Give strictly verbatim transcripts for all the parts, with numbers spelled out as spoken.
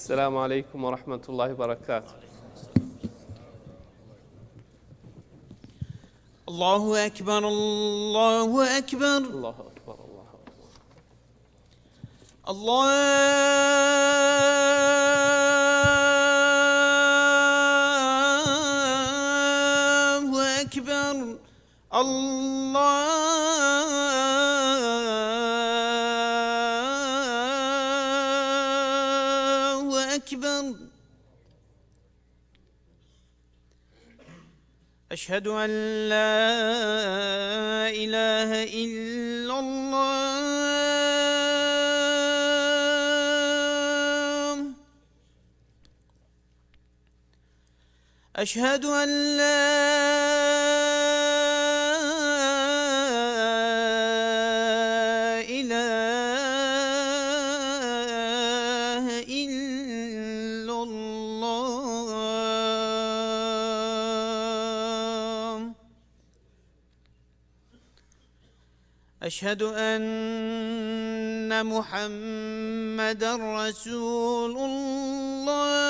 السلام عليكم ورحمة الله وبركاته. الله أكبر، الله أكبر. الله أكبر، الله أكبر. الله أكبر. الله أكبر. أشهد أن لا إله إلا الله. أشهد أن لا إله إلا الله. أشهد أن محمدا رسول الله.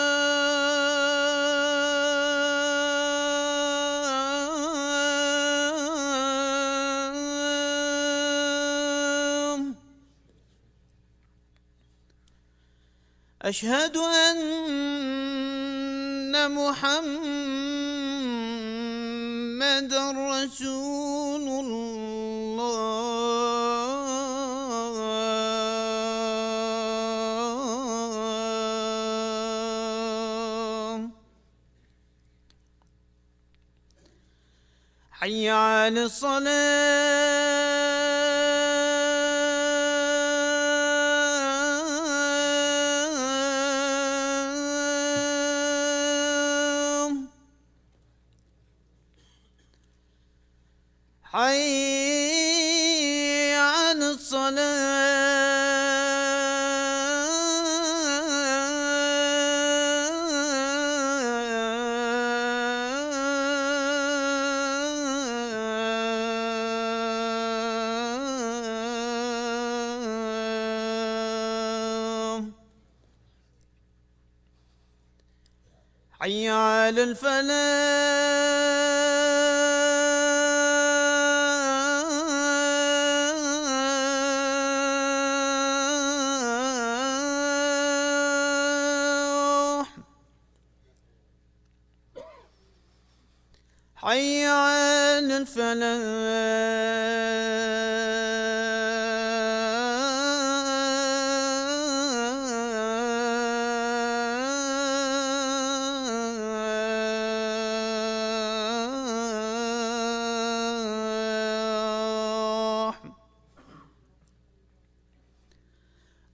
أشهد أن محمدا رسول الله. حي على الصلاة. حي على الصلاة. حي على الفلاح. حي على الفلاح.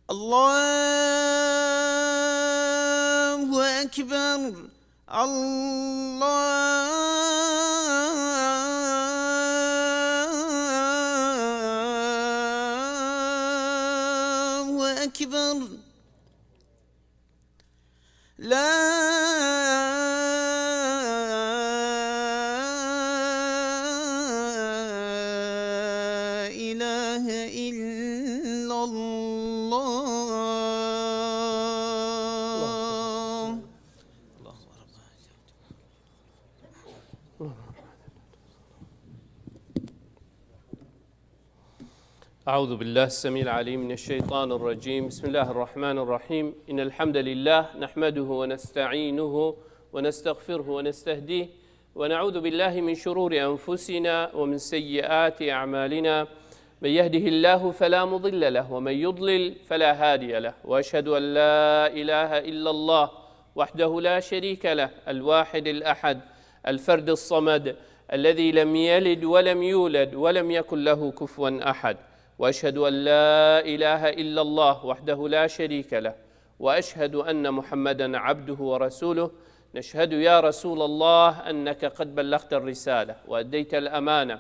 الله أكبر. الله أكبر. لا إله إلا الله. أعوذ بالله السميع العليم من الشيطان الرجيم. بسم الله الرحمن الرحيم. إن الحمد لله نحمده ونستعينه ونستغفره ونستهديه، ونعوذ بالله من شرور أنفسنا ومن سيئات أعمالنا. من يهده الله فلا مضل له، ومن يضلل فلا هادي له. وأشهد أن لا إله إلا الله وحده لا شريك له، الواحد الأحد، الفرد الصمد، الذي لم يلد ولم يولد ولم يكن له كفوا أحد. وأشهد أن لا إله إلا الله وحده لا شريك له، وأشهد أن محمدا عبده ورسوله. نشهد يا رسول الله أنك قد بلغت الرسالة وأديت الأمانة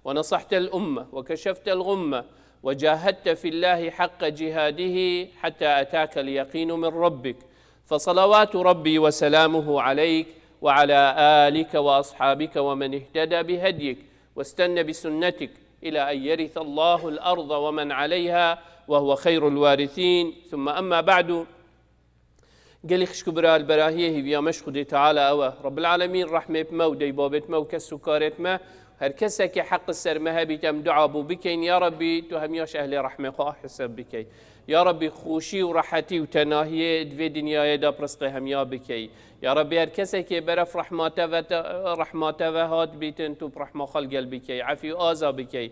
ونصحت الأمة وكشفت الغمة وجاهدت في الله حق جهاده حتى أتاك اليقين من ربك، فصلوات ربي وسلامه عليك وعلى آلك وأصحابك ومن اهتدى بهديك واستن بسنتك إلى أن يرث الله الأرض ومن عليها وهو خير الوارثين. ثم أما بعد، Gelî xişk û bira, li berahiyê hîviya me ji Xwedê Teala ew e. Rebbil Alemîn rehmê bi me û dê babêt me û kes û karêt me, her kesekê heq li ser me hebît, em dua bû bikeyin, ya Rebbî, tu hemiya ji ehlê rehmê xwe hesab bikey. Ya Rebbî, xweşî û rehetî û tenahiyê di vê dinyayê de bi rizqê hemiya bikey. Ya Rebbî, her kesekê beref rehma te ve, rehma te ve hat bîtin, tu bi rehma xwe li gel bikey, efî û aza bikey.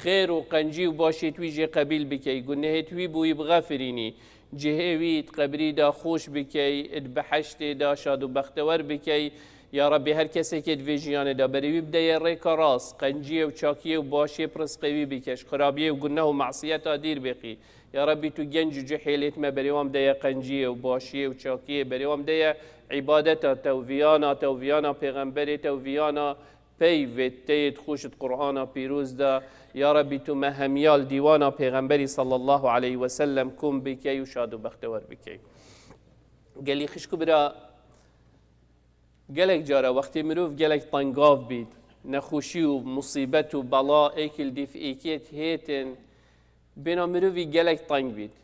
Xêr û qencî û başiyêt wî jê qebîl bikey, gunehêt wî bûyî bixefirînî, cihê wî di qebrî de xweş bikey, di behiştê de şad û bextewer bikey. Ya Rebbî, her kesekê di vê jiyanê de berê wî bideye rêka rast, qenciyê û çakiyê û başiyê bi rizqê wî bike, ji xirabiyê û guneh û masiyeta dîr bêqî. Ya Rebbî, tu genc û cihêlêt me berê wan bideye qenciyê û başiyê û çakiyê, berê wan bideye îbadeta te û viyana te û viyana pêxemberê te û viyana peyvê te yê dixweş di Qur'ana pîroz de, ya Rebbî, tu me hemî ya li dîwana Pêxemberî sallallahu aleyhi ve sellem kom bikey û şad û bextewer bikey. Gelî xişk û bira, gelek cara wextê mirov gelek tengav bît, nexweşî û musîbet û bela êkî li dîf êkê dihêtin, bêna mirovî gelek teng bît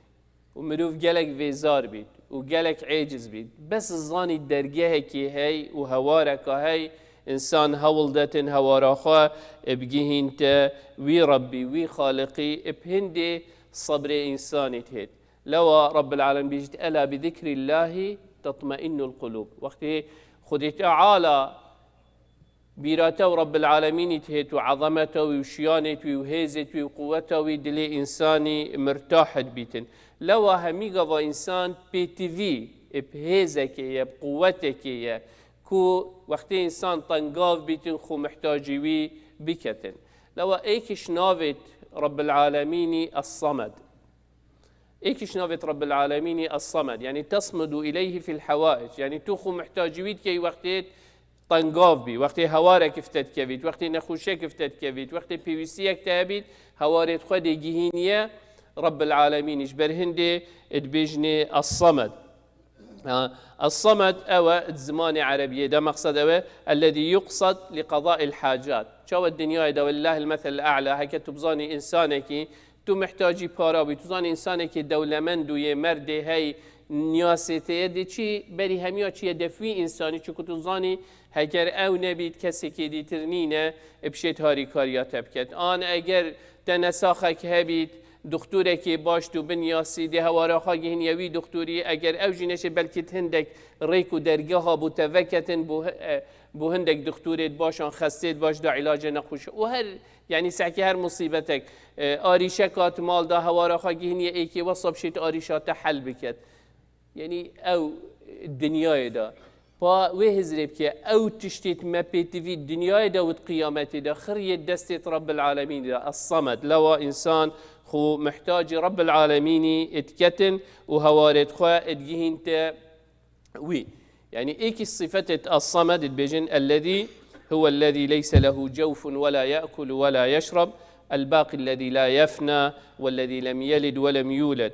û mirov gelek vêzar bît û gelek êciz bît. Bes zanî dergehekî hey û hewareka hey, însan hewl detin hewara xwe bigihînte wî Rebbî, wî Xaliqî, bi hindê sebrê însanî dihêt. Lewa Rebbil Alemîn bîjit, "Ela bi zikrîllahî tetmeinnul qulûb." Wextê Xwedê Teala bîra te û Rebbil Alemînî dihêt û ezemeta wî û şiyanêt wî û hêzêt wî û quweta wî dilê însanî mirtah dibîtin. Lewa hemî gava însan pêtivî bi hêzekê ye, bi quwetekê ye, ku wextê însan tengav bîtin, xwe mihtacî wî biketin. Lewa êkî ji navêt Rebbil Alemînî Es-Samed. Êkî ji navêt Rebbil Alemînî Es-Samed, yanî tesmudu ileyhi fil hewaic, yanî tu xwe mihtacî wî dikey wextê tengav bî, wextê hewarek ifte dikevît, wextê nexweşiyek ifte dikevît, wextê pêwîstiyek te hebît, hewarêt xwe dê gihîniye Rebbil Alemînî. Ji ber hindê dibêjinê Es-Samed. Ha, Es-Samed ew e di zimanê erebiyê de, mexsed ew e, ellezî yuqsad li qedail hacat. Çawa dinyayê de, welillahil meselil a'la, heke tu bizanî însanekî, tu mihtacî para bî, tu zanî însanekî dewlemend û yê merdê hey niyasê te ye, dê çi berî hemiya çi ye def wî însanî, çunku tu zanî heger ew nebît, kesekê dîtir nîne, e, bişêt harîkariya te biket. An eger te nesaxek hebît, dixturekê baş tu binyasî, dê hewara xwe gihîniye wî dixturî, eger ew jî neşê, belkî hindek rêk û dergeha bo te veketin, bo hi-, e, bo hindek dixturêt baş an xestêt baş da îlacê nexweş. Û her, yanî sehkê her musîbetek, e, arîşeka tu mal da hewara xwe gihîniye êkê wesa bişêt arîşa te hel biket. Yanî ew dinyayê de. Pa wê hizrê bike, ew tiştêt me pê tivî dinyayê de û di qiyametê de, xiriyê destêt Rebbil Alemîn de, Es-Samed. Lewa însan xwe mihtacî Rebbil Alemînî diketin û hewarêt xwe digihînte wî. Yanî êkî sifetêt Es-Samed dibêjin, ellezî huwellezî leyse lehu cewfun we la ye'kulu we la yeşrab, el-baqî ellezî la yefna, wellezî lem yelid we lem yuled.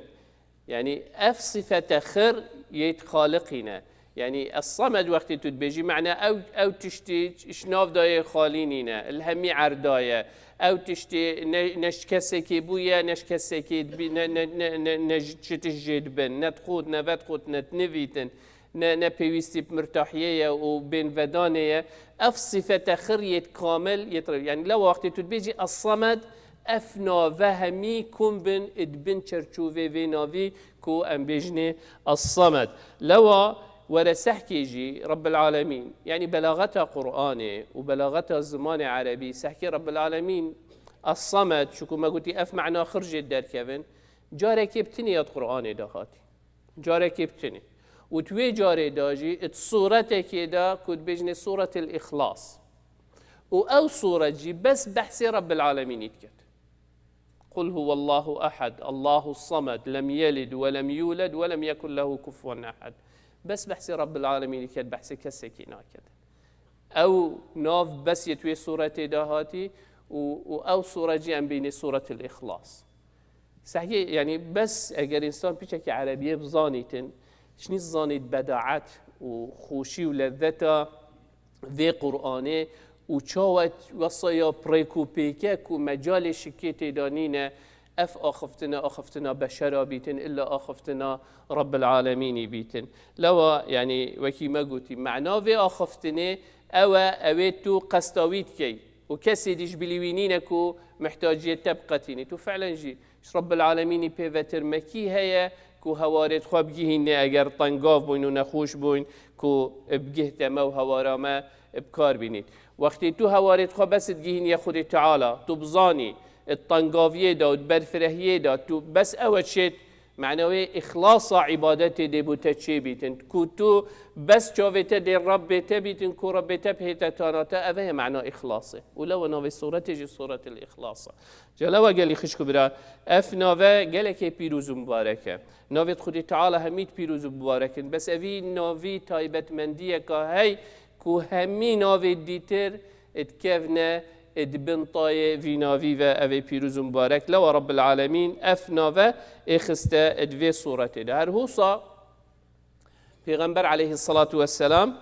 Yanî ev sifete xir yêt Xaliqî ne. Yanî Es-Samed wextê tu dibêjî, mena ew, ew tiştî ji nav dayê xalî nîne, li hemî erda ye. Ew tiştî ne, ne ji kesekê bûye, ne ji kesekê dibî, ne, ne, ne, ne, ne ji çi tişt jê dibin, ne dixwit, ne vedixwit, ne dinivîtin, ne, ne pêwîstî bi mirtahiyê ye û bên vedanê ye. Ev sifete xir yêt kamil, yêt re-, yanî lewa wextê tu dibêjî Es-Samed, ev nave hemî kom bin id bin çerçovê vê navî ku em bêjinê Es-Samed. Lewa were sehkê jî Rebbil Alemîn, yanî belaxeta Qur'anê û belaxeta zimanê erebî, sehkê Rebbil Alemîn Es-Samed, çunku me gotî ev mena xir jê derkevin, carekê bi tinê ya di Qur'anê de hatî. Carekê bi tinê. Û di wê carê de jî, di sûretekê de ku dibêjinê Sûretil Îxlas. Û ew sûret jî bes behsê Rebbil Alemînî diket. Qul huwallahu ehed, Allahu samed, lem yelid we lem yuled we lem yekun lehu kufuwen ehed. Bes behsê Rebbil Alemînî diket, behsê kesekî naket. Ew nav bes yê di wê sûretê de hatî û, û ew sûret jî em bînê Sûretil Îxlas. Sehiyê, yanî bes eger însan piçekî erebiyê bizanîtin, şinî zanît bedaet û xweşî û lezzeta vê Qur'anê û çawa wesa ya bi rêk û pêk e ku mecalê şikê tê de nîne, Ev axiftina, axiftina beşera bîtin, illa axiftina Rabbil Alemînî bîtin. Lewa, yanî wekî me gotî, mena vê axiftinê ew e, ew ê tu qesta wî dikey û kesê dî ji bilî wî nîne ku mihtaciyê te biqetînî. Tu fi'len jî ji Rabbil Alemînî pê vetir me kî heye ku hewarê xwe bigihînê, eger tengav bûyn û nexweş bûyn, ku bi gih te me û hewara me bi kar bînît. Wextê tu hewarê xwe bes digihînî ye Xwedê Teala, tu bizanî, di tengaviyê de û di berfirehiyê de tu bes ew e çêt, mena wê îxlasa îbadetê dê bo te çê bîtin. Ku tu bes çavê te dê Rebbê te bîtin, ku Rebbê te bihête tana te, ev e mena îxlasê. Û lewa navê sûretê jî Sûretil Îxlas e. Ca lewa gelî xişk û bira, ev nave gelekê pîroz û mubarek e. Navê Xwedê Teala hemî pîroz û mubarek in. Bes evî navî taybetmendiyeka hey ku hemî navê dîtir dikevne di bin tayê vî navî ve, ev ê pîroz û mubarek. Lewa Rabbil Alemîn ev nave ê xiste di vê sûretê de. Her hosa Pêxember aleyhissalatu vesselam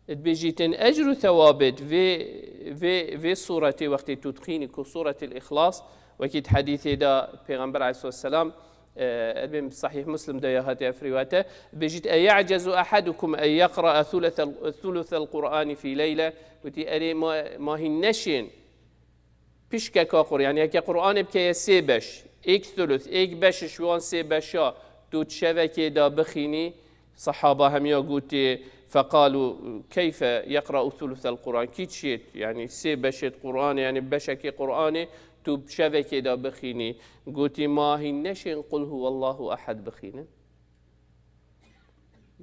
dibêjîtin ecr û thewabê di vê, vê, vê sûretê wextê tu dixînî ku Sûretil Îxlas, wekî di hedîsê de Pêxember aleyhissalatu vesselam, e, ebên Sahîh Muslim de ya hatiye ev rîwayete, dibêjît, "Eyecezu ehadukum en yeqra'a thuluthe-, thuluthel Qur'ani fî leyle?" Gotî, "Erê ma, ma hîn neşên pişkeka Qur-, yanî heke Qur'anê bikeye sê beş, êk thuluth, êk beş ji wan sê beşa tu di şevekê de bixînî?" Sehaba hemiya gotê, "Feqalu keyfe yeqra'u thuluthel Qur'an?" Kî çêt, yanî sê beşêt Qur'anê, yanî beşekê Qur'anê tu bi şevekê de bixînî? Gotî, "Ma hîn neşên Qul huwallahu ehed bixînin?"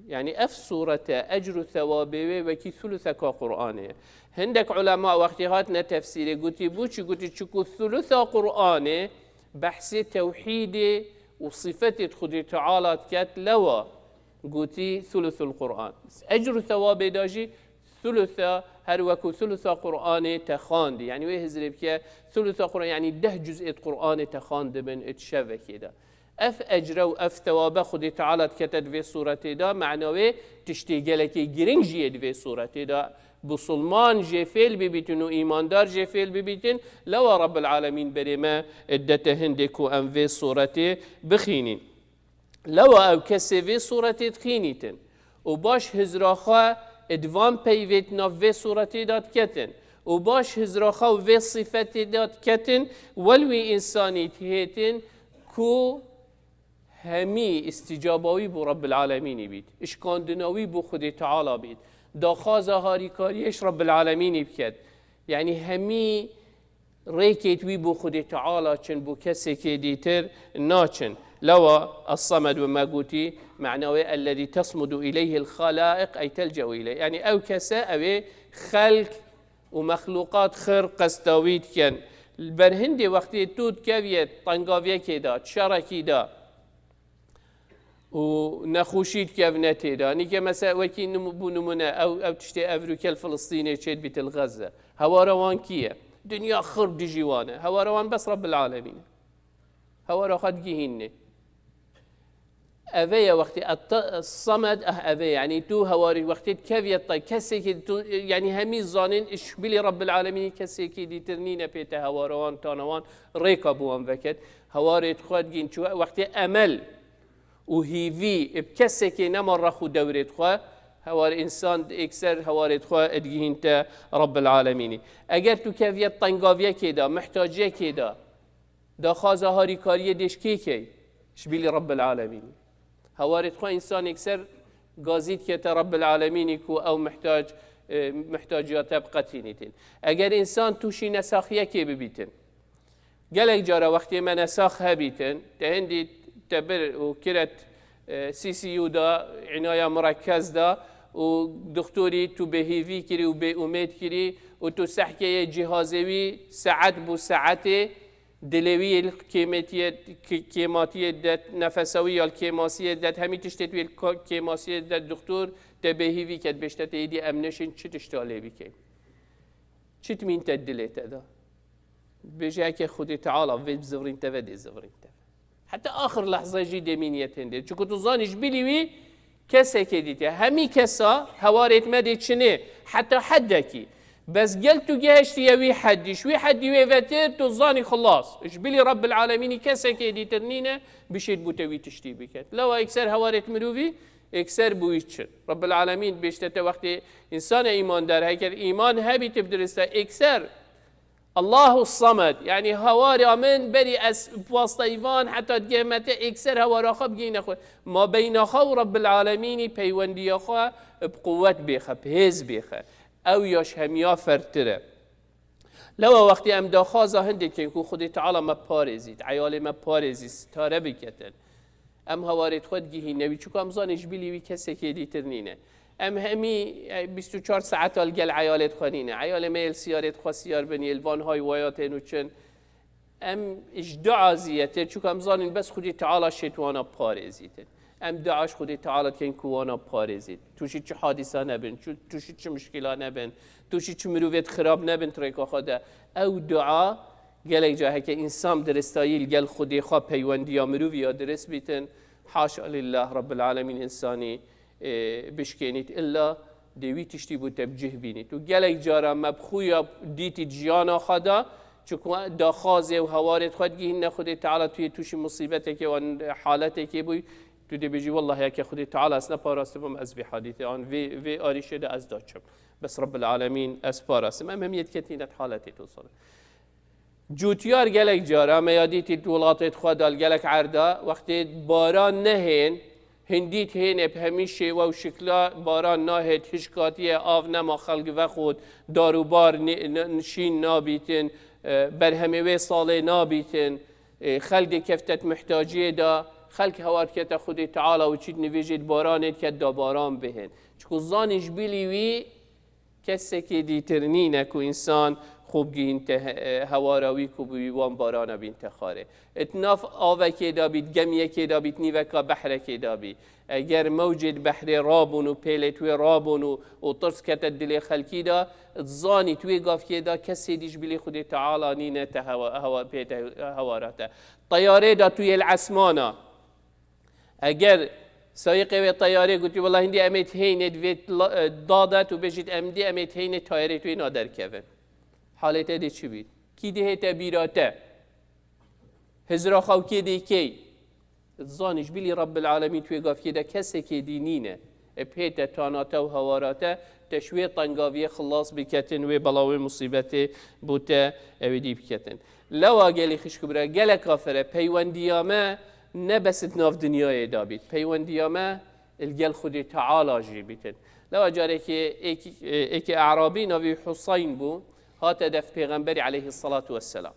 Yanî ev sûrete ecr û thewabê wê wekî thulutheka Qur'anê ye. Hindek ulema wextê hatine tefsîrê gotî, bo çi gotî? Çiku thulutha Qur'anê behsê tewhîdê û sifetê Xwedê Teala diket, lewa gotî thuluthul Qur'an. Ecr û thewabê de jî thulutha, her weku thulutha Qur'anê te xwendî. Yanî wê hizrê bike thulutha Qur'an, yanî deh cüz'ê Qur'anê te xwendibin di şevekê de. Ev ecre û ev tewabe Xwedê Teala dikete di vê sûretê de, mena wê tiştê gelekê giring jî yê di vê sûretê de. Bisilman jê fêl bibîtin û îmandar jê fêl bibîtin, lewa Rabbil Alemîn berê me didete hindê ku em vê sûretê bixînîn. Lewa ew kesê vê sûretê dixînîtin û baş hizra xwe di van peyvê di nav vê sûretê de diketin û baş hizra xwe û vê sifetê de diketin, wel wî însanî dihêtin ku hemî îstîcaba wî bo Rabbil Alemînî bît, işkandina wî bo Xwedê Teala bît, daxwaza harîkariyê ji Rabbil Alemînî biket. Yanî hemî rêkêt wî bo Xwedê Teala çin, bo kesekê dîtir naçin. Lewa Es-Samed wê me gotî, mena wê ellezî tesmudu ileyhil khalaiq ey telce'u ileyh. Yanî ew kese ew ê xelk û mexlûqat xir qesta wî dikin. Li ber hindê wextê tu dikeviye tengaviyekê de, şerekî de, û nexweşî dikevne tê de. Nîke mesela wekî nimu-, bû nimûne ew, ew tiştê evrûkel Filistînê çêdibîtil Xezze. Hewara wan kî ye? Dinya xir dijî wan e. Hewara wan bes Rabbil Alemîn e. Hewara xwe digihînê. Eve ye wextê et-, Samed, eh, eve ye. Yanî tu hewarî wextê dikeviye te, kesekî tu, yanî hemî zanîn ji bilî Rabbil Alemînî kesekî dîtir nîne pê te hewara wan, tana wan, rêka bi wan veket. Hewarê xwe digihîn. Çi wextê emel û hîvî bi kesekê nema rex û dewrê xwe, hewar însan êkser hewarê xwe digihînte Rabbil Alemînî. Eger tu keviye tengaviyekê de, mihtaciyekê de, daxwaza harîkariyê dê ji kê key? Ji bilî Rabbil Alemînî. Hewarê xwe însan êkser gazî dikete Rabbil Alemînî ku ew mihtac, e, mihtaciya te biqetînîtin. Eger însan tûşî nesaxiyekê bibîtin, Gelek cara wextê me nesax hebîtin, te hindî te bir û kiret, e, C C U da, înaya mirekez da û doktorî tu bêhîvî kirî û bêumêd kirî û tu sehkeyê cîhazê wî saet bû saetê dilê wî yê kêmetiyê, kê-, kêmatiyê det, nefesa wî ya li kêmasiyê det, hemî tiştê tu yê li ko-, kêmasiyê det, doktor te bêhîvî ket, bêjte te êdî em neşên çi tişta lê bikeyn. Çi dimîn te dilê te de? Bêje, eke Xwedê Teala vê bizivirîn te ve, dê zivirîn te ve. Heta axir lehze jî dê mîniyet hindê. Çunku tu zanî ji bilî wî kesekê dîtiye. Hemî kesa hewarêt me dê çinê. Heta heddekî. Bes gel tu gehiştiye wî hedî, ji wî hedî wê vetir, tu zanî xilas. Ji bilî Rabbil Alemînî kesekê dîtir nîne, bişêt bû te wî tiştî biket. Lewa ekser hewarêt mirovî, ekser bû wî çin. Rabbil Alemîn bêjte te wextê însane îmandar, heker îman hebî tib diriste, ekser Allahu Samed, yanî hawara min berî ez bi wastayî van heta digehme te ekser hawara xwe bigihîne xwe. Ma beyna xwe û Rabbil Alemînî peywendiya xwe bi quwet bêxe, bi hêz bêxe. Ew ya ji hemiya fertir e. Lewa wextê em daxwaza hindê dikin ku Xwedê Teala me parêzît, eyalê me parêzît, sitare biketin. Em hewarêt xwe digihîne wî, çunku em zanî ji bilî wî kesekê dîtir nîne. Em hemî, e, bîst û çar saeta li gel eyalêt xwe nîne. Eyalê me yê li siyarêt xwe siyar bin, yê li van hay waya tên û çin. Em ji dua zî yetir, çunku em zanîn bes Xwedê Teala şêt wana parêzîtin. Em dua ji Xwedê Teala dikin ku wana parêzît. Tûşî çi hadîsa nebin, çu-, tûşî çi muşkila nebin, tûşî çi mirovêt xirab nebin di rêka xwe de. Ew dua gelek ca heke însan diristayî li gel Xwedê xwe peywendiya mirovî ya dirist bîtin. Haşa lillah Rabbil Alemîn însanî, e, bişkênît illa dê wî tiştî bû te bi cih bînît. Û gelek cara me bi xuya dîtî di jiyana xwe de, çunku daxwazê û hewarêt xwe digihîne Xwedê Teala tu yê tûşî musîbetekê wan haletekê bûyî, tu dê bêjî, "Wellah heke Xwedê Teala ez neparastibûm, ez vê hadîtê an vê, vê arîşê de ez daçim. Bes Rabbil Alemîn ez parastim." Em hemiyê diketîne di haletê tu sor. Cûtiyar gelek cara me ya dîtî di welatê xwe de li gelek erda, wextê baran nehên, hindî dihêne bi hemî şêwe û şikla baran nahêt, hişk hatiye, av nema, xelk vexwit, dar û bar nê-, n-, şîn nabîtin, e, berhemê wê salê nabîtin, e, xelk dê keftet mihtaciyê de, xelk hewar dikete Xwedê Teala û çît nivêjêt baranê diket da baran bihên. Çiku zanî ji bilî wî kesekê dîtir nîne ku însan xwe bigihînte he-, hewara wî ku bi wî wan barana bînte xwarê. It nav avekê de bît, gemiyekê de bît, nîveka behrekê de bî. Eger mewcêt behrê rabûn û pêlêt wê rabûn û, û tirs kete dilê xelkî de, it zanît wê gavkê de kesê dî ji bilî Xwedê Teala nîne te hewa, hewa, pê te hewara te. Teyarê de tu yê li esmana. Eger sayiqê wê teyarê gotî, "Wela hindî em ê tihêynê di vê la-, e, da de", tu bêjît, "Em dî em ê tihêynê tayarê tu yê naderkevin." Halê te dê çi bît? Kî dihête bîra te? Hizra xew kê dê key? Zanî ji bilî Rabbil Alemîn tu yê gavkê de kesekê dî nîne. E pê te tana te û hewara te, te ji wê tengaviyê xilas biketin, wê bela wê musîbetê bo te ew ê dî biketin. Lewa gelî xişk û bira, gelek kafir e, peywendiya me ne bes di nav dinyayê de bît. Peywendiya me li gel Xwedê Teala jî bîtin. Lewa carekê êkî, êkê E'rabî navî Huseyn bû, hate def Pêxemberî aleyhissalatu vesselam.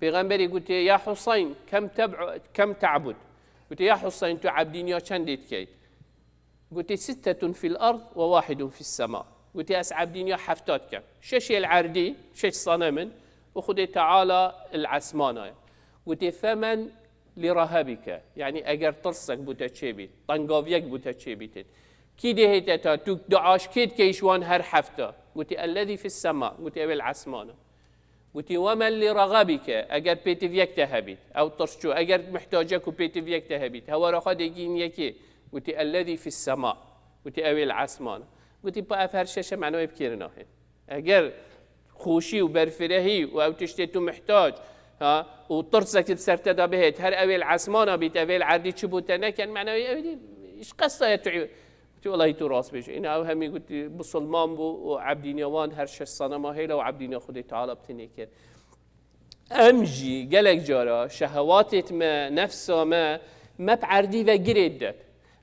Pêxemberî gotê, "Ya Huseyn, kem teb'u-, kem ta'bud?" Gotê, "Ya Huseyn, tu ebdîniya çendê dikey?" Gotê, "Sittetun fil ard ve wahidun fis sema." Gotê, "Ez ebdîniya hefta dikem. Şeşê li erdî, şeş sanem in û Xwedê Teala li esmana ye." Gotê, "Femen li rahabike." Yanî eger tirsek bo te çêbî, tengaviyek bo te çêbîtin. Kî dê hête ta, tu dua ji kê dikey ji wan her hefta? Gotê, "Ellezî fis sema." Gotê, "Ew ê li esmana." Gotî, "Wemen li ragabike", eger pêtiviyek te hebît, ew tirs çû, eger mihtacek û pêtiviyek te hebît, hewara xwe dê gîn yekê. Gotî, "Ellezî fis sema." Gotî, "Ew ê li esman." Gotî, "Pa ev her şeşe mena wê bikêrin nahên." Eger xweşî û berfirehî û ew tiştê tu mihtac, ha, û tirsek bi ser te de bihêt, her ew ê li esmana bît, ev ê li erdî çi bû te neken, mena wê ew dî, ji qesta ye tu Gotî, "Welahî tu rast bêjî." Îna ew hemî gotî, bisilman bû û ebdîniya wan her şeş sanema hêla û ebdîniya Xwedê Teala bi tinê kir. Em jî gelek cara şehewatêt me, nefsa me, me bi erdî ve girêt det.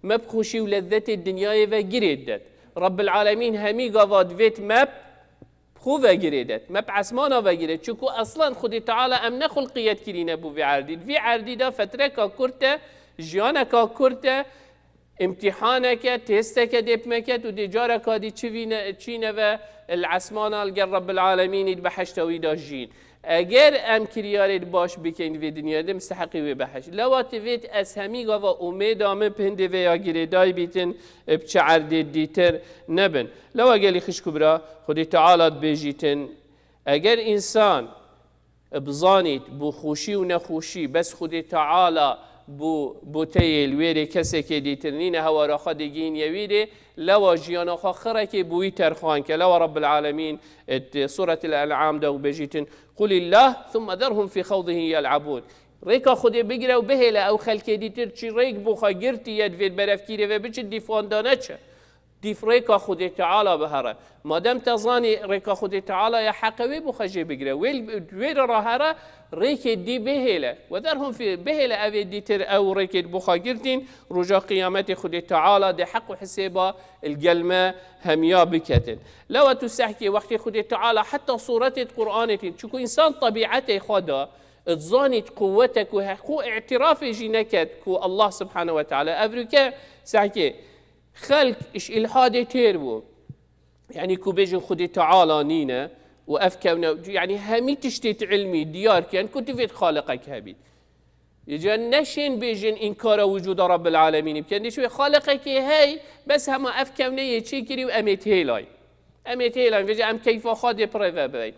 Me bi xweşî û lezzetê dinyayê ve girêt det. Rabbil Alemîn hemî gava divêt me bi xwe vegirê det. Me bi esmana vegirê. Çunku eslan Xwedê Teala em ne xulqiyet kirîne bo vî erdî. Di vî erdî de fetreka kurt e, jiyaneka kurt e, îmtîhaneke, testeke dê bi me ket û dê careka dî çi vîne, çîne ve li esmana li gel Rabbil Alemînî di behişta wî de jîn. Eger em kiryarê baş bikeyn di vê dinyayê de, misteheqî wê behişt. Lewa ti vêt ez hemî gava umêda min bi hindê vê ya girêdayî bîtin, bi çi erdê dîtir nebin. Lewa gelî xişk û bira, Xwedê Teala dibêjîtin, eger însan bizanît, bo xweşî û nexweşî, bes Xwedê Teala بو بوتەیە لێرێ کەسێکێ دیتر نینە هەوارە خوا دەگەینیە ویرێ، لەوە ژیانە خوا خڕێکێ بووی تەرخان کە لەوە رب العالمین ات سورەت الانعام دە و بێژیتن: قل الله ثم ذرهم في خوضهم يلعبون. ڕێکا خودێ بگرە و بهێلە ئەو خەلکێ دیتر چی ڕێک بۆ خوا گرتی یە دوێت بەرەفکیرێ وێ بچت دیفۆندانە چە. دیف ڕێکا خودێ تەعالا بهەڕە. مادەم تە زانی ڕێکا خودێ تەعالا یە حەقە وێ بۆ خەژێ بگرە. وێ، وێ ڕەڕا هەرە ڕێکێ دی بهێلە. وەدەرهم فی، بهێلە ئەوێ دیتر ئەو ڕێکێت بۆ خوا گرتین، ڕوژا قیامەتی خودێ تەعالا دێ حەق و حسێبا الگەلمە هەمیا بکەتن. لەوە تو سەحکێ وەختی خودێ تەعالا حتا سورەتێت قورئانێتین. چونکو ئینسان طبیعەتێ خوا دا، زانیت قوتە کو هە-، خو اعترافێ ژی نەکەت کو الله سبحانه وتعالى ئەڤروکە سەحکێ خەلک ئیش ئیلحادێ تێر بوو. یعنی کو بێژن خودی تەعالا نینە و ئەف کەونە، یعنی هەمی تشتێت علمی دیار کەن کو تڤێت خالقەک هەبیت. یجا نەشێن بێژن ئینکارە وجودا رب العالمینی بکەن. دێ شوێ خالقەکێ هەی، بەس هەما ئەف کەونەیە چی کری و ئەمێت هێلای. ئەمێت هێلای، وێجا ئەم کەیفا خوا دێ پڕێ بەبەیت.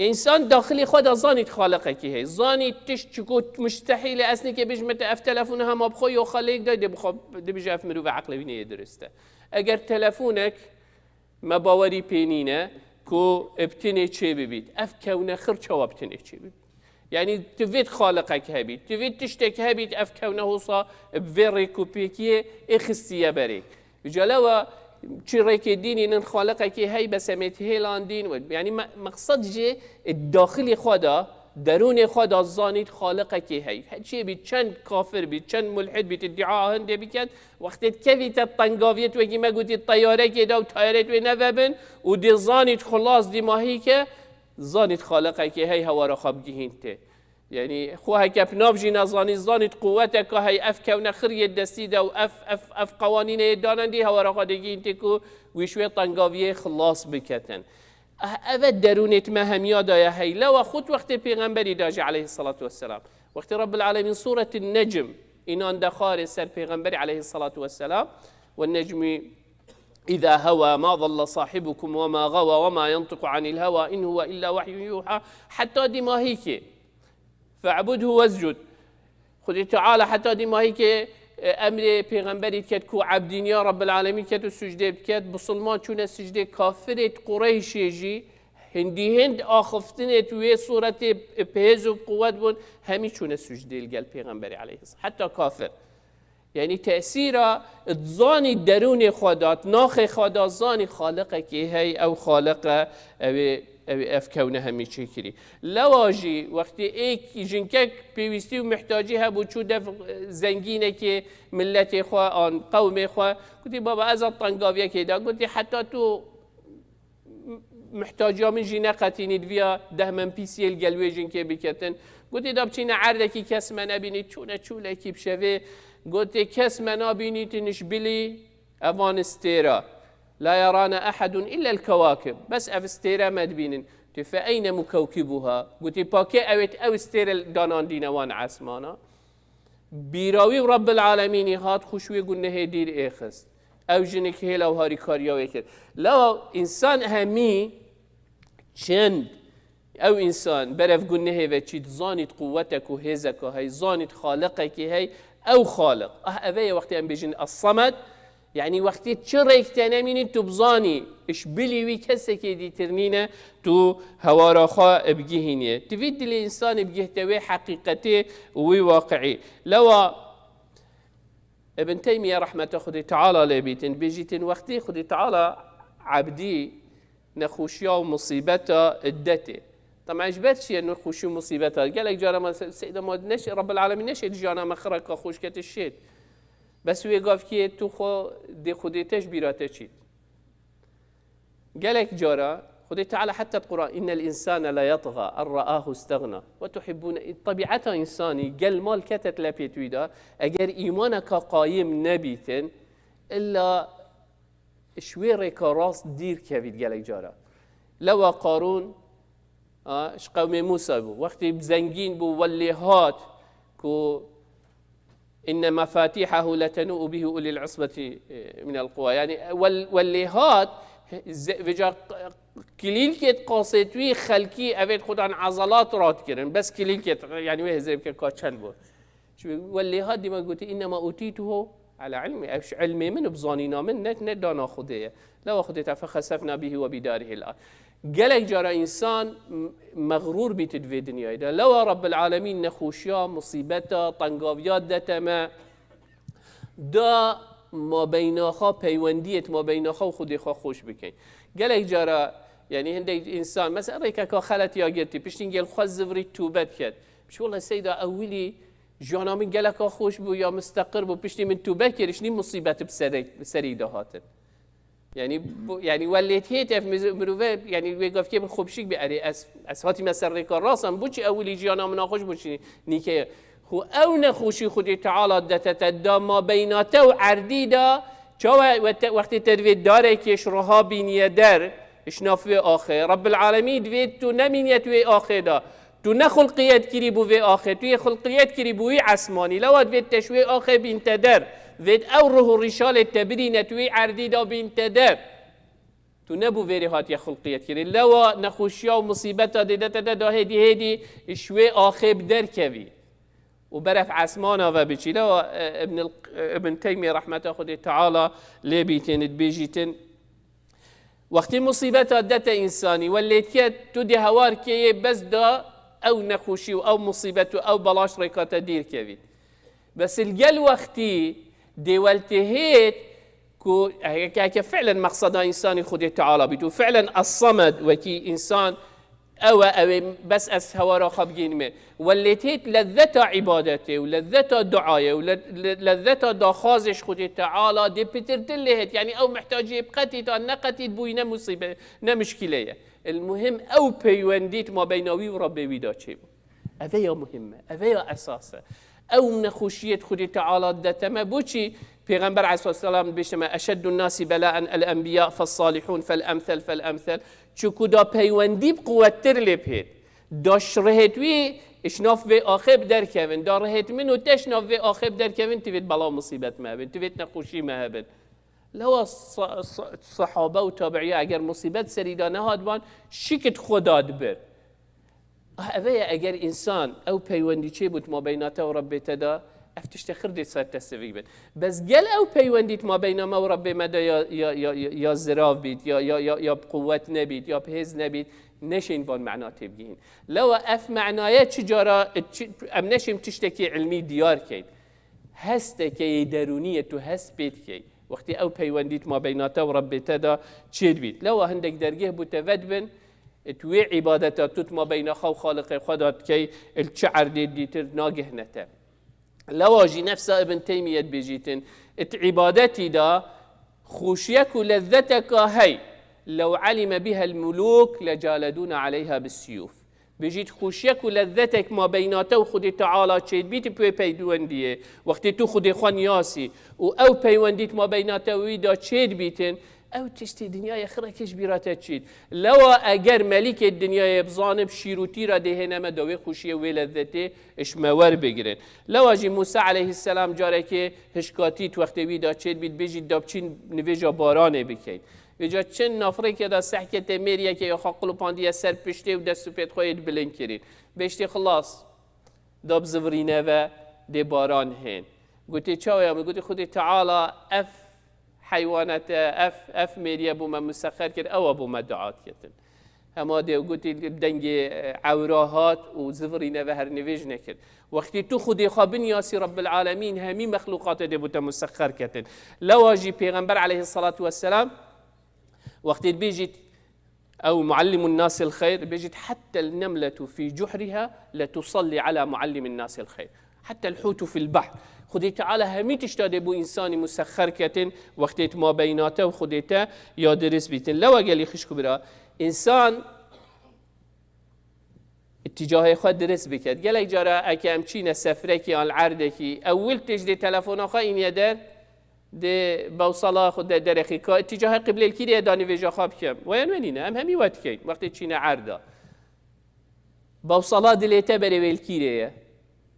ئینسان داخلی خوا دا زانیت خالقەکی هەی. زانیت تشت چکو مستحیلە ئەسنێکێ بژمێتە ئەف تەلەفونە هەما بخۆ یۆ خەلێک دای دێ بخۆ دبیژە ئەف مرۆڤە عەقلەوی نەیە درستە. ئەگەر تەلەفونێک مە باوەری پێ نینە کو بتنێ چێ ببیت. ئەف کەونە خڕ چەوە بتنێ چێ ببیت. یعنی تڤێت خالقەک هەبیت. تڤێت تشتێک هەبیت ئەف کەونە هۆسا بێ ڕێک و پێکیە ئێ خستیە بەرێک. جەلەوە چی ڕێکێ دینی نن خالقەکی هەی بەسەمێت هێلاندین و یعنی مە-، مەقصد جێ داخلی خوا دا، دەروونێ خوا دا زانیت خالقەکی هەی. هەچیە بیت چەند کافر بیت، چەند ملحد بیت، ادعا هەندێ بکەت، وەختێت کەویتە تەنگاویەت وەگی مەگوتیت تەیارەکێ دا و تایارێت وێ نەڤەبن و دێ زانیت خلاص دیماهی کە زانیت خالقەکی هەی هەوارە خوا بگیهینتێ. یعنی خو هەکە پناو ژی نەزانی زانیت قوتەکە هەی ئەف کەونە خڕیە دەستی دە و ئەف، ئەف، ئەف قەوانینە دانەندی هەوارە خوا دەگەینتێ کو ویشوێ تەنگاویە خلاص بکەتن. ئە-، ئەوە دەروونێت مە هەمیادایە هەی لەوە خود وەختی پێغەمبەری داژی عليه الصلاة والسلام. وەختی رب العالمین سورەت النجم ئینان دەخارێ سەر پێغەمبەری عليه الصلاة والسلام: والنجم إذا هوى ما ضل صاحبكم وما غوى وما ينطق عن الهوى إن هو إلا وحي يوحى، حتا دیماهیکێ فاعبده واسجد. خودی تعالی حتا دیماهیکێ، ئە، ئەمرێ پێغەمبەری کەت کو عبدینیا رب العالمین کەت و سجدێ بکەت. بسلمان چونە سجدێ کافرێت قڕیشێ ژی هندی هند ئاخفتنێت وێ سورەتێ پێز و قوت بوون، هەمی چونە سجدێ لەگەل پێغەمبەری عليه الصلاة، حتا کافر. یعنی تەسیرە زانی دەروونێ خوا دات، ناخێ خوا دات، زانی خالقەکی هەی، ئەو خالقە ئەوێ، ئەوێ ئەف کەونە هەمی چی کری. لەواژی وەختی ئێک ژنکەک پێویستی و محتاجی هەبوو، چوو دەف زەنگینێکی ملەتێ خوا، ئان قەومێ خوا، گوتی: بابا، ئەزا تەنگاویەکێ دا. گوتی: حتا تو محتاجیا من ژی نەقەتینی دویا دەهمەن پیسیە لەگەل وێ ژنکێ بکەتن. گوتی: دا بچینە عەردەکی کەس مە نەبینی، چونە چولەکی بشەوێ. گوتی: کەس مە نابینی تنش بلی ئەوان ستێرە. لا يرانا أحد إلا الكواكب. بەس ئەف ستێرە مە دبینن. تی فأين مكوكبها؟ گوتی: پاکێ ئەوێت ئەو ستێرە داناندینە وان عەسمانا؟ بیراوی و رب العالمینی هات خوش وێ گونەهێ دیر ئێخست. ئەو ژنێک هێلا و هاریکاریا وێ کرد. لەوا ئینسان هەمی چەند ئەو ئینسان بەرەف گونەهێ ڤە چیت زانیت قوتەک و هێزەکە هەی، زانیت خالقەکی هەی، ئەو خالق. ئەه ئەڤەیە وەختی ئەم بێژن الصمد، یعنی وەختی چی ڕێک تێنەمینی تو بزانی ئش بلی وی کەسێکی دیتر نینە، تو هەوارا خوا بگیهینیە. تڤی دلی ئینسانی بگیهتە وێ حەقیقەتێ و وی واقعی. لەوا ابن تەیمیە ڕەحمەتە خودی تعالی لێ بیتن، بێژیتن وەختی خودی تعالی عەبدی نەخوشیا و مصیبەتە دەتێ. طبعا اش بەر چیە نەخوشی و مصیبەتە؟ گەلێک جارە مە سەیدە مۆد نەشێ، رب العالمین نەشێت ژیانا مە خڕەکە خوش کەتە شێت. بەس وێ گاف کێ تو خۆ دێ خودێ تەش بیراتە چیت. گەلێک جارە خودی تعالی حتی قرآن: إن الإنسان ليطغى أن رآه استغنى وتحبون، طبیعەتە ئینسانی گەل مال کەتت لە پێتویدا، ئەگەر ئیمانەکە قایم نەبیتن، ئللا شوێ ڕێکا ڕاست دیر کەویت گەلێک جارە. لەوە قارون، ئا، ش قەومێ موسا بوو. وەختی زەنگین بوو، وەلێ هات کو إن مفاتيحه لتنوء به أولي العصبة من القوى. یعنی، وەل-، وەلێ هات، ز-، وێجا ق-، کلیلکێت قاسێتوی خەلکی ئەوێت خودان عەزەلات ڕات کردن. بەس کلیلکێت، یعنی، وێ هزێب کە کا چەند بوو. Çi we lê hat dî me gotî, "Înnema utîtuhu ala ilmî." Ev ji ilmê min û bi zanîna min ne, ne dana Xwedê ye. Lewa Xwedê te fexesefna bihi we bidarihil ard. Gelek cara însan m-, mexrûr bît di vê dinyayê de. Lewa Rabbil Alemîn nexweşiya, musîbeta, tengaviya dete me. Da mabeyna xwe peywendiyê, mabeyna xwe û Xwedê xwe xweş bikin. Gelek cara, yanî hindek însan, mesela rêkeka xelet ya girtî, piştî gel xwe zivirî tûbe diket. Pişt, "Wela Seyda, ewilî jiyana min geleka xweş bû ya misteqir bû, piştî min tûbe kir, îşnî musîbet bi serê, serî de hatin." Yanî, bu, yanî welêt hêt ev miz-, mirove, yanî wê gavkê min xweşik bi erê, ez, ez hatîme ser rêka rast em, bu çi ewilî jiyana min naxweş bû çi nîke ye. Xwe ew nexweşî Xwedê Teala dete te da mabeyna te û erdî da, çawa we te, wextê te divê darekê ji riha bîniye der, ji nav wê axê. Rabbil Alemîn divê tu nemîniye tu wê axê da. Tu ne xulqiyet kirî bû vê axê, tu yê xulqiyet kirî bû wî esmanî. Lewa divê te ji wê axê bîn te der. Vêt ew ruh û rîşalê te birîne, tu wî erdî da bîn te der. Tu nebû vêrê hatiye xulqiyet kirî. Lewa nexweşiya û musîbeta dê de te de da hêdî hêdî ji wê axê bi derkevî. Û beref esmana ve biçî. Lewa, e, Ibn el-, Ibn Teymiyye rahmeta Xwedê Teala lê bîtin, dibêjîtin, Wextê musîbeta dete însanî, we lêtiye tu dê hewar keyê bes da ew nexweşî û ew musîbet û ew belaş rêka te dîr kevît. Bes li gel wextî dê weltê hêt ku heke, heke fi'len mexseda însanî Xwedê Teala bît û fi'len Es-Samed wekî însan ew e, ew ê bes ez hewara xwe bigînime. We lê têt lezzeta îbadetê û lezzeta duayê û le-, le-, lezzeta daxwazê ji Xwedê Teala dê pitirtir lê hêt. Yanî ew mihtaciyê bi qetî ta neqetît bûyî ne musîbe, ne muşkîle ye. El muhim ew peywendît mabeyna wî û Rebbê wî de çêbû. Eve ya muhim e, eve ya esas e. Ew nexweşiyê Xwedê Teala didete me. Bo çi Pêxember aleyhisselam dibêjte me, "Eşeddun nasi belaen el enbiya, fes salihun, fel emsel, fel emsel." Çiku da peywendî bi quwettir lê bihêt. Da ji rihêt wî ji nav vê axê bi derkevin. Da rihêt min û te ji nav vê axê bi derkevin, tivêt bela û musîbet me hebin, tivêt nexweşî me hebin. Lewa sa-, sa-, sahabe û tabiiya eger musîbet serî de nehatban, şikit xwe dadibir. Ah, eve ye, eger însan ew peywendî çêbût mabeyna te û Rebbê te de, ev tiştê xir dê ser te sivik bit. Bes gel ew peywendît mabeyna me û Rebbê me de ya, ya, ya, ya, ya zirav bît, ya, ya, ya, ya bi quwet nebît, ya bi hêz nebît, neşên van mena têbigihîn. Lewa ev menaye çi cara, çi, em neşên tiştekî ilmî diyar keyn. Hesteke yê derûnî ye, tu hest pê dikey. Wextê ew peywendît mabeyna te û Rebbê te de çêdibît. Lewa hindek dergeh bû te vedibin, tu wê îbadeta tu di mabeyna xwe û Xaliqê xwe de dikey, li çi erdê dîtir nagihne te. Lewa jî nefsa Ibn Teymiyye dibêjîtin, di îbadetî de xweşiyek û lezzeteka hey, "Lew alime bihel mulûk lecaledûne aleyha bissiyûf." Bêjît xweşiyek û lezzetek mabeyna te û Xwedê Teala çêdibît bi wê peywendiyê. Wextê tu Xwedê xwe niyasî û ew peywendît mabeyna te wî de çêdibîtin, ew tiştê dinyayê xireke ji bîra te çît. Lewa eger melîkê dinyayê bizanib şîr û tîra dê hêne me da wê xweşiyê wê lezzetê ji me werbigirin. Lewa jî Mûsa aleyhisselam carekê hişkatît wextê wî de çêdibît bêjît da biçîn nivêja baranê bikeyn. Vêca çend nafrêke de sehkete mêriyeke ya xwe qulupandiye ser piştê û dest û pêt xwe yê bilind kirîn. Bêştê xilas da bi zivirîne ve dê baran hên. Gotê çawa ya min? Gotê Xwedê Teala ev heywanete, ev, ev mêriye bo me musexer kir, ewa bo me dua diketin. Hema dê gotî dengê, e, ewra hat û zivirîne ve her nivêj nekir. Wextî tu Xwedê xwe binyasî, Rabbil Alemîn hemî mexlûqatê dê bo te musexer ketin. Lewa jî Pêxember aleyhissalatu vesselam wextê dibêjît, ew muallimun nasil xeyr, dibêjît, "Hatta el-nemletu fi cuhriha letusalli ala muallimin nasil xeyr. Hatta el-hutu fil bahr." Xwedê Teala hemî tişta dê bo însanî musexer ketin, wextê di mabeyna te û Xwedê te ya dirist bîtin. Lewa gelî xişk û bira, însan îtîcahê xwe dirist biket. Gelek cara eke em çîne sefrekî an erdekî, ewil tê ji dê telefona xwe îniye der, dê bewsala xwe de derexî ka îtîcahê qiblê li kîrê ye da nivêja xwe bikem. Weyan we nîne, em hemî we dikeyn. Wextê çîne erda. Bewsala dilê te berê wê li kîrê ye.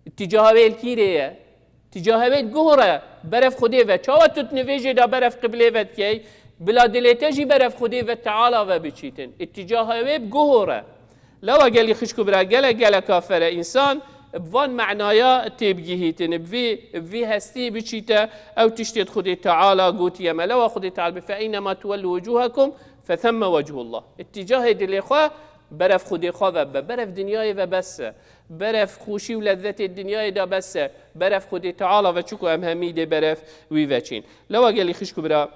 Îtîcaha wê li kîrê ye. Îtîcaha wê guhore, beref Xwedê ve. Çawa tu di nivêjê de beref qiblê ve dikey? Bila dilê te jî beref Xwedê ve Teala ve biçîtin. Îtîcaha wê bi guhore. Lewa gelî xişk û bira, gelek gelek kafere însan bi van manaya têbigihîtin, bi vî, bi vî hestî biçîte ew tiştê Xwedê Teala gotiye me. Lewa Xwedê Teala bi, "Fe eynema tuwellu wucuhakum fe themme wechullah." Îtîcahê dilê xwe berev Xwedê xwe ve be, berev dinyayê ve bes e. Berev xweşî û lezzetê dinyayê de bes e. Berev Xwedê Teala ve, çiku em hemî dê berev wî veçîn. Lewa gelî xişk û bira,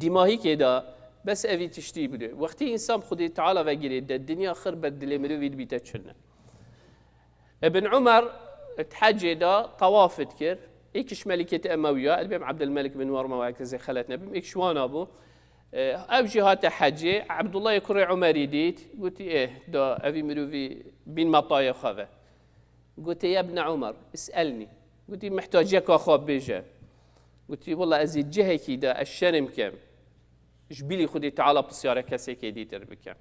dîmahîkê de bes evî tiştî bûne. Wextî însan Xwedê Teala ve girê de, dinya xir ber dilê mirovî dibîte çune. Ibn Umar di hecê de tawaf dikir. Êk ji melikêt Emewiya, ez bêm Abdülmelik bin Marwan, weke ez ê xelet nebim, êk ji wana bû. E, ew jî hate hecê, Abdullahê kurê Umerî dît, gotî, "Ê, da evî mirovî bîn metayê xwe ve." Gotê, "Ya ibne Umar, is'elnî." Gotî, "Mihtaciyeka xwe bêje." Gotî, "Wela ez ê cihekî de ez şerm kem. Ji bilî Xwedê Teala pisyare kesekê dîtir bikim."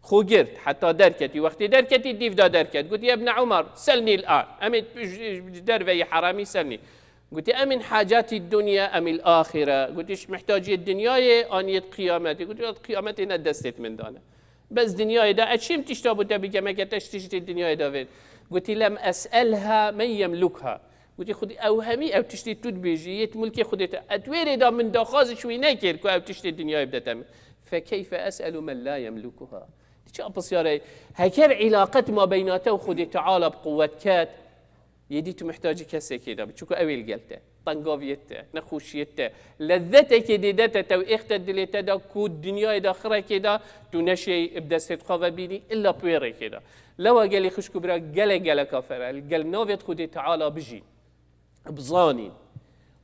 Xwe girt, heta derketî. Wextê derketî, dîv da derket. Gotî, "Ya ibne Umar, selnî l-an." Em ê ji, ji derveyî heramî selnî. Gotî, "Emin hacatî dunya emil axire?" Gotî, "Ji mihtaciyê dinyayê an yê qiyametê?" Gotî, "Qiyametê ne destêt min dane. Bes dinyayê de ez çim tişta bo te bikem, eke te ji tiştê dinyayê de vêt." Gotî, "Lem es'elha men yemlukha." Gotî, "Xwedî ew hemî ew tiştê tu dibêjî, yê mulkê Xwedê te. Et wêrê de min daxwaz ji wî nekir ku ew tiştê dinyayê bidete min. Fe keyfe es'elu men la yemlukuha?" Ti çi pisyare? Heker îlaqet ma beyna te û Xwedê Teala bi quwet ket, yê dî tu mihtacî kesekê de bi. Çiku ew ê li gel te. Tengaviyê te, nexweşiyê te, lezzetekê dê de te, tew êx te dilê te de ku dinyayê de xirekê de tu neşê bi destê xwe ve bînî, illa pêrekê de. Lewa gelî xişk û bira gelek gelek afere, li gel navê Xwedê Teala bijîn, bizanîn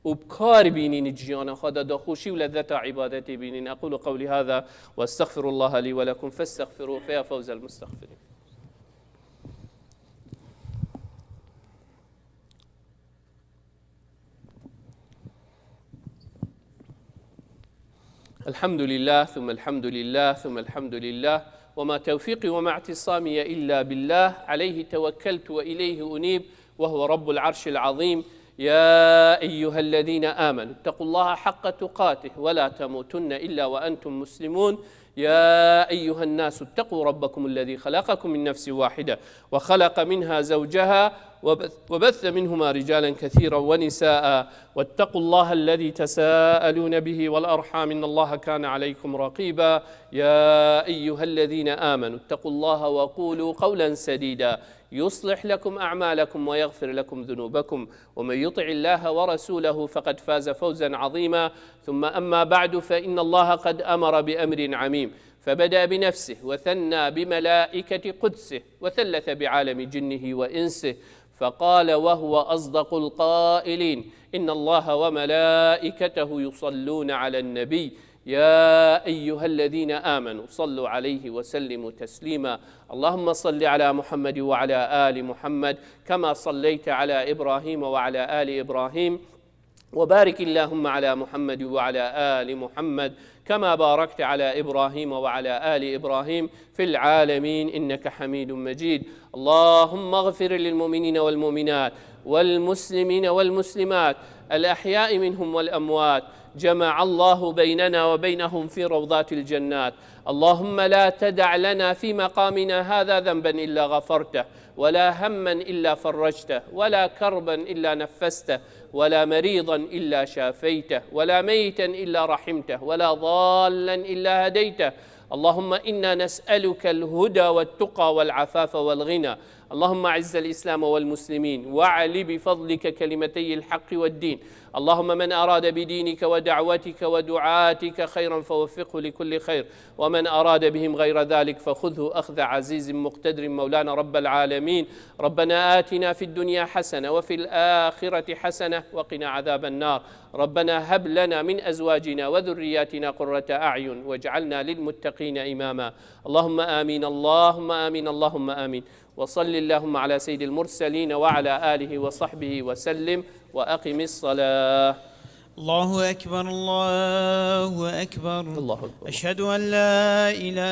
û bi kar bînîn, jiyana xwe de daxweşî û lezzeta îbadetê bînîn. Aqulu qewlî hada ve estexfirullaha lî ve lekum festexfiruh fe ya fewzel mustexfirîn. الحمد لله، ثم الحمد لله، ثم الحمد لله، وما توفيقي وما اعتصامي إلا بالله، عليه توكلت وإليه أنيب، وهو رب العرش العظيم. يا أيها الذين آمنوا اتقوا الله حق تقاته ولا تموتن إلا وأنتم مسلمون. يا أيها الناس اتقوا ربكم الذي خلقكم من نفس واحدة وخلق منها زوجها وبث، وبث منهما رجالا كثيرا ونساء، واتقوا الله الذي تساءلون به والأرحام، إن الله كان عليكم رقيبا. يا أيها الذين آمنوا اتقوا الله وقولوا قولا سديدا، يصلح لكم أعمالكم ويغفر لكم ذنوبكم، ومن يطع الله ورسوله فقد فاز فوزا عظيما. ثم أما بعد، فإن الله قد أمر بأمر عميم، فبدأ بنفسه وثنى بملائكة قدسه وثلث بعالم جنه وإنسه، فقال وهو أصدق القائلين: إن الله وملائكته يصلون على النبي، يا أيها الذين آمنوا صلوا عليه وسلموا تسليما. اللهم صل على محمد وعلى آل محمد كما صليت على إبراهيم وعلى آل إبراهيم، وبارك اللهم على محمد وعلى آل محمد كما باركت على إبراهيم وعلى آل إبراهيم في العالمين إنك حميد مجيد. اللهم اغفر للمؤمنين والمؤمنات والمسلمين والمسلمات الأحياء منهم والأموات. جمع الله بيننا وبينهم في روضات الجنات. اللهم لا تدع لنا في مقامنا هذا ذنبا إلا غفرته، ولا هما إلا فرجته، ولا كربا إلا نفسته، ولا مريضا إلا شافيته، ولا ميتا إلا رحمته، ولا ضالا إلا هديته. اللهم إنا نسألك الهدى والتقى والعفاف والغنى. اللهم أعز الإسلام والمسلمين، وأعل بفضلك كلمتي الحق والدين. اللهم من أراد بدينك ودعوتك ودعاتك خيرا فوفقه لكل خير، ومن أراد بهم غير ذلك فخذه أخذ عزيز مقتدر. مولانا رب العالمين، ربنا آتنا في الدنيا حسنة وفي الآخرة حسنة وقنا عذاب النار. ربنا هب لنا من أزواجنا وذرياتنا قرة أعين واجعلنا للمتقين إماما. اللهم آمين، اللهم آمين، اللهم آمين. وصل اللهم على سيد المرسلين وعلى آله وصحبه وسلم، وأقم الصلاة. الله أكبر، الله أكبر. الله أكبر. أشهد أن لا إله